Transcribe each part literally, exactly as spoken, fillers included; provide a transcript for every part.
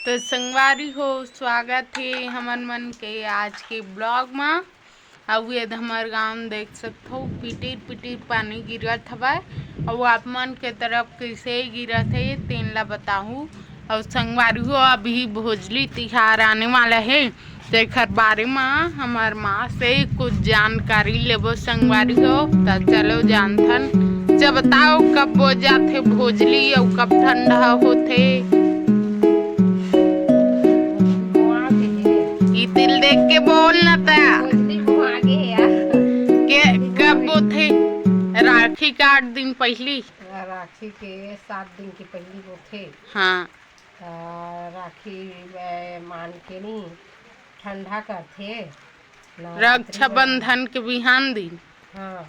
तो संगवारी हो, स्वागत हे हमर मन के आज के ब्लॉग मा। अउ ये हमर गांव देख सकथो, पिटिर पिटिर पानी गिरत हवय। अउ आप मन के तरफ कइसे गिरत हे, तेन ला बताहू। अउ संगवारी हो, अभी भोजली तिहार आने वाला हे, तेखर बारे मा हमर माँ से कुछ जानकारी लेबो संगवारी हो। त चलो जानथन। जब बताओ, कब बो जाथे भोजली अउ कब ठंडा होथे? ई तिल देख के बोल न त। भोजली को आगे हे यार। के कब बोथे? राखी के आठ दिन पहिली। राखी के सात दिन के पहिली बोथे। हाँ। त राखी, ए, मान के नी ठंडा करथे। नवरात्रि रक्षाबंधन के बिहान दिन। हाँ।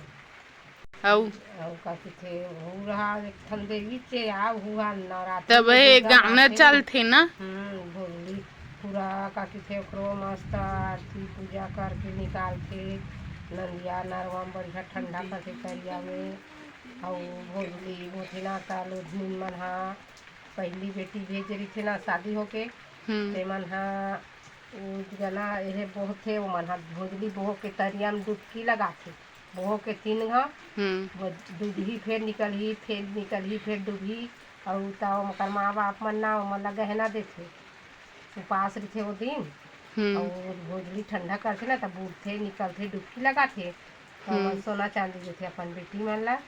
अउ? अउ का कहिथे, हूरा एक ठन देवी चे आ, हुआ नवरात्रि तब में ये दुर्गा गाना माँ के। चलथे ना? हम्म, भोजली पूरा का कहिथे, ओकरो मस्त आरती पूजा करके निकालथे। नंदिया नरवा म बढ़िया ठंडा करथे तरिया में। अउ भोजली बोथे ना, त लोधनिन मन हा पहिली बेटी भेजे रहिथे ना शादी होके, हम्म। तेमन ह उ गना एहे बोहथे, ओमन ह भोजली बोह के तरिया म डुबकी लगाथे। बोह के तीन घांव, हम्म। वो डूबही, फेर निकलही, फेर निकलही, फेर डूबही। अउ त ओकर माँ बाप मन ना ओमन ला गहना देथे। उपास रहिथे ओ दिन। हम्म। अउ भोजली ठंडा करथे ना, त बूड़थे, निकलथे, डुबकी लगाथे। त ओमन हम्म। सोना चांदी देथे अपन बेटी मन ला।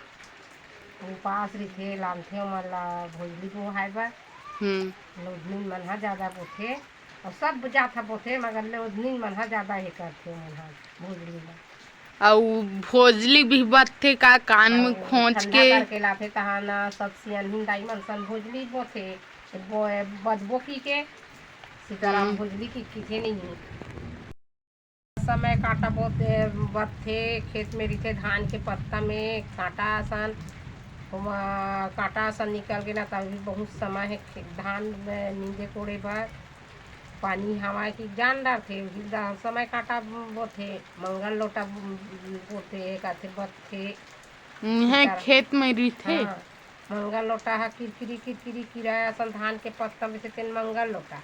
उपास रहिथे, लानथे ओमन ला भोजली बोहाय बर। हम्म। लोधनिन मन ह जादा बोथे, अउ सब जात ह बोथे, मगर लोधनिन मन ह जादा ये करथे ओमन ह भोजली ला। अउ भोजली भी बजथे का कान में अउ खोंच ठंडा के? करके लाथे, तहान सब सियनहिन दाई मन सन भोजली बोथे, बो-, बजबो की के, सीताराम हम्म। भोजली की किथे नहीं। समय कांटा बोते, बरथे, खेत में रहिथे धान के पत्ता में कांटा असन, ओमा कांटा असन निकल गे ना, तभी बहुत समय हे खे-, धान में नींदे कोड़े बर। पानी हवा की जान डारथे, उही दा-, समय कांटा बोथे, मंगल लोटा बोथे, एक आथे बरथे। उहें सीताराम। खेत में रहिथे। हाँ। मंगल लोटा ह किरकिरी किरकिरी किराय असन धान के पत्ता में से तेन मंगल लोटा।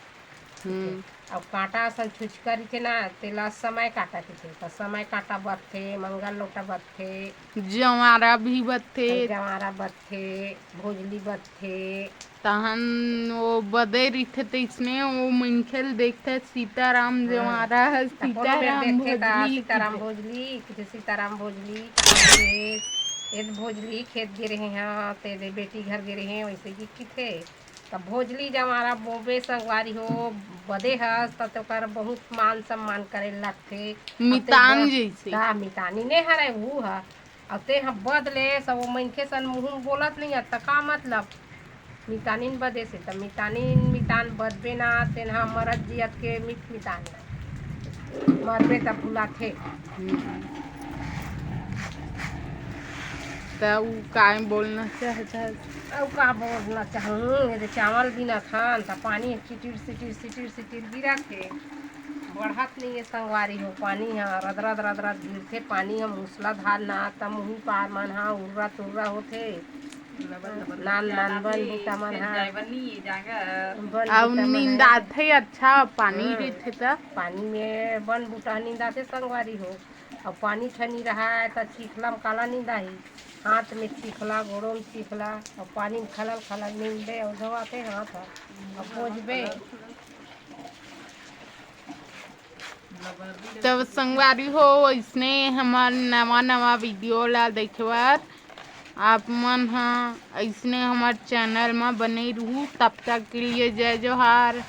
हम्म। अउ कांटा असन छुचका रहिथे ना, तेला समय कांटा कहिथे। त समय कांटा बरथे, मंगल लोटा बरथे। जंवारा भी बरथे। अउ जंवारा बरथे, भोजली बरथे। तहन वो बदे रहिथे तइसने, वो मनखे ल देखथे सीताराम हाँ। जंवारा ह, त कोनो बेर सीताराम देखथे त भोजली सीताराम कहिथे। भोजली, कहिथे सीताराम भोजली, कहाँ गे? ए त भोजली खेत गे रहे हंव, ते दे बेटी घर गे रहे हंव, वइसे कि कहिथे। त भोजली जंवारा बोबे संगवारी हो, बदे हस, त ओकर बहुत मान सम्मान करे ल लगथे। अब ते मितान ब-, जइसे। त मितानी ने हरय, ऊ ह। अब ते ह बद ले, सब वो मनखे सन मुहूं म बोलत नइ, त का मतलब? मितानिन बदे से, त मितानिन, मितान बदबे ना, तेन ह मरत जियत के मित मितान। मरबे त भुलाथे। हम्म। त ऊ काय बोलना चाहत हस? अउ का बोलना चाहूँ, ये दे चावल बिनत हन, त पानी सिटिर, सिटिर, सिटिर, सिटिर गिरत हे। बढ़त नइ हे संगवारी हो, पानी ह रदरत, रदरत गिरथे, पानी ह मूसलाधार ना, त मुही पार मन ह उर्रा, तुर्रा होथे। नान, नान बन बूटा मन ह। बन अउ बूटा मन ह। निंदाथे अच्छा, पानी हम्म। रहिथे त। पानी में बन बूटा ह निंदाथे संगवारी हो। अउ पानी ठनी रहाय त चिखला म काला निंदाही। हाथ में चिखला, गोड़ो में चिखला, अउ पानी में खलल खलल निंदे अउ धोवाथे हाथ ह। अउ पोंछबे। तब संगवारी हो, अइसने हमर नवा नवा वीडियो ला देखे बर आप मन ह अइसने हमर चैनल म बने रहू। तब तक के लिए जय जोहार।